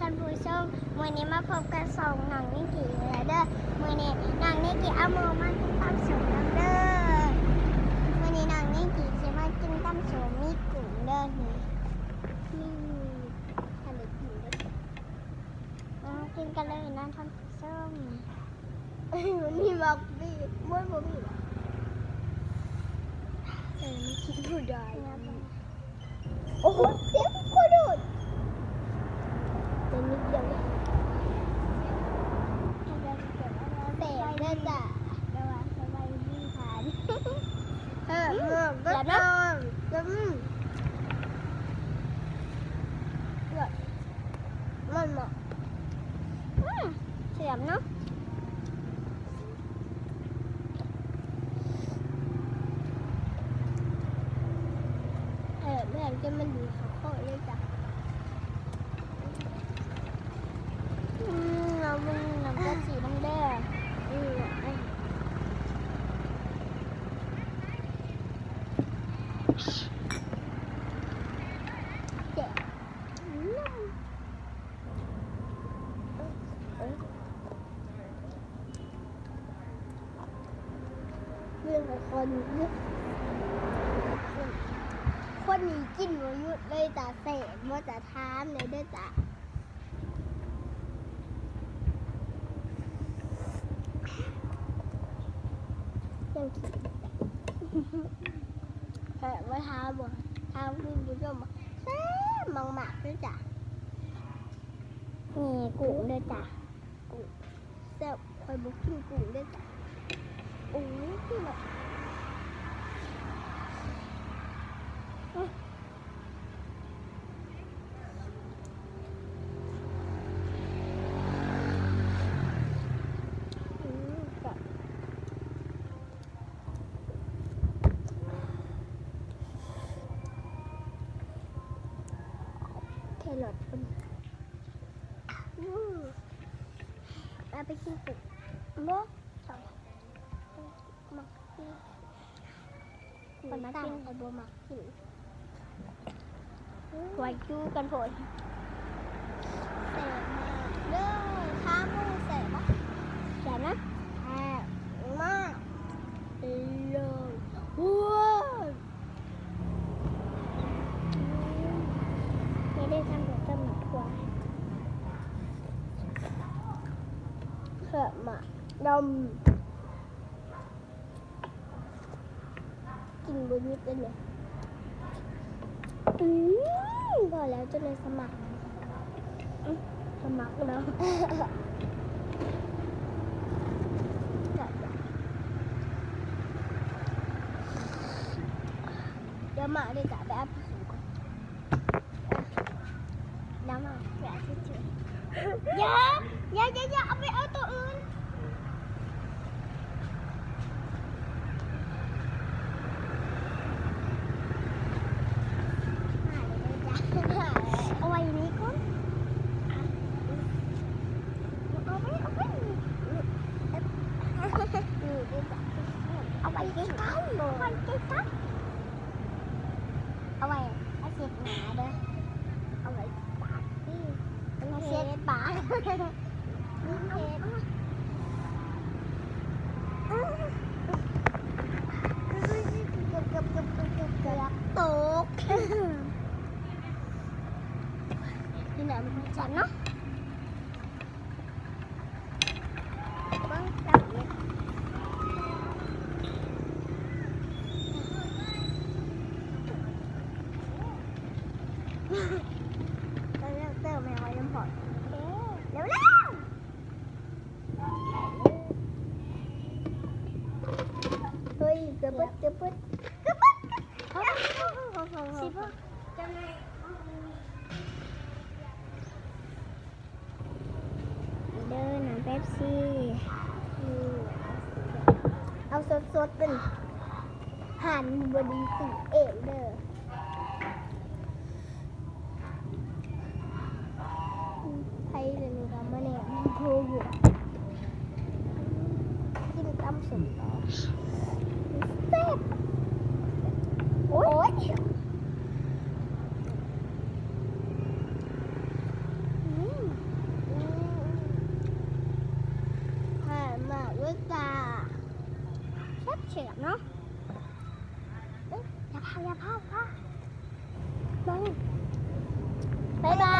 ທ່ານຜູ້ຊົມ, ມື້ນີ້ມາພົບກັບຊ່ອງນ້ອງນິກກີ້ອີກແລ້ວເດີ. ມື້ນີ້ນ້ອງນິກກີ້ເອົາໝູ່ມາກິນຕຳສົ້ມນຳເດີ. ມື້ນີ້ນ້ອງນິກກີ້ຊິມາກິນຕຳສົ້ມມີກຸ້ງເດີ. ນີ້ ນີ້ ທ່ານໄດ້ກິນເດີ. ເອົາ ກິນກັນເລີຍນະທ່ານຜູ້ຊົມ. ມັນມີໝາກບີບ ໂອ້ຍ ບໍ່ມີຫວາ ແຕ່ມັນກິນບໍ່ໄດ້. ໂອ້ໂຫ ເຈັບ ໂຄດໂດນ. ແຕ່ນິດດຽວ ແປກເດີຈ້າ. ແຕ່ວ່າສະບາຍດີທ່ານ. ເອີ ອືມ ເອີ ເອີ ອືມ ມັນເໝາະ ອືມ ແຊບເນາະ. ເອີ ແມ່ນ ແຕ່ມັນດີເຂົ້າຄໍເລີຍຈ້າ. ອືມ ເອົາເບິ່ງນ້ຳເປັບຊີນຳເດີ. ອືມ ແຊບ. ອືມ ເອີ ເອີ ເລື່ອງຂອງຄົນ ຄົນນີ້ກິນບໍ່ຢຸດເລີຍຈ້າ. ແຊບບໍ່ຈ້າ? ຖາມແດ່ເດີຈ້າ. ຍັງກິນ ແຊບບໍ່? ຖາມບໍ່? ຖາມຄຸນຜູ້ຊົມ ແຊບມາກໆເລີຍຈ້າ. ນີ້ກຸ້ງເດີຈ້າ ກຸ້ງແຊບ. ຂ້ອຍບໍ່ກິນກຸ້ງເດີຈ້າ. ໂອ້ຍ ກິນແລ້ວ ອືມ ອືມ ແຊບ. ແຄຣອດ ອືມ ເອົາໄປກິນ ບໍ່ ມັກກິນ ຂ້ອຍມັກກິນ ຂ້ອຍບໍ່ມັກກິນ. ໄວຈູກັນໂພດ. ແຊບມາກເດີ. ຂາໝູແຊບບໍ່? ແຊບນະ ແຊບມາກເລີຍ. ວ້າວ ນີ້ເດ້ ທຳກັບໝາກຖົ່ວ ແຊບມາກ ດຳ. ກິນບໍ່ຢຸດເລີຍ. ອືມ ພໍແລ້ວ ຈົນໄດ້ສະໝັກ ອືມ ສະໝັກແລ້ວ. ດຽວມາເດີຈ້າ ໄປເອົາທິຊຊູ່ກ່ອນ. ນ້ຳມາ ຢ່າ ຢ່າ ຢ່າ ຢ່າ ເອົາໄປເອົາໂຕອື່ນ. ເອົາໄວ້ນີ້ກ່ອນ ເອົາໄວ້ ເອົາໄວ້ ນີ້ເດີຈ້າ ເອົາໄວ້ໃກ້ໆ ເອົາໄວ້ໃກ້ໆ. ເອົາໄວ້ ເອົາເຊັດໜ້າເດີ ເອົາໄວ້ປາກ ອືມ ເອົາເຊັດປາກ ເຮັດ ເກືອບ ເກືອບ ເກືອບ ເກືອບ ເກືອບ ເກືອບຕົກ. ນີ້ນະ ມັນຈັນເນາະ. ເບິ່ງຈັບເລັບ ເຕີແມ່ໄວ້ນຳພໍ່ ເອີ ເລັວໆ. ເຮີ້ຍ ກະເບິດ ກະເບິດ ກະເບິດ ກະເບິດ ຊິບໍ່ ເດີ ນ້ຳເປັບຊີ ເອົາສົດໆ ເປັນ ຮ້ານບໍ່ດີຊື້ເອງເດີ. ໃຜເດີນີ້ກະມາແນມໂທຢູ່ ກິນຕຳສົ້ມຕໍ່ ແຊບ. ໂອ້ຍ ໂອ້ຍ ອືມ. ປາແຊບໆເນາະ. ເອີ ຢ່າພາ ຢ່າພາ ພາ ບາຍບາຍ.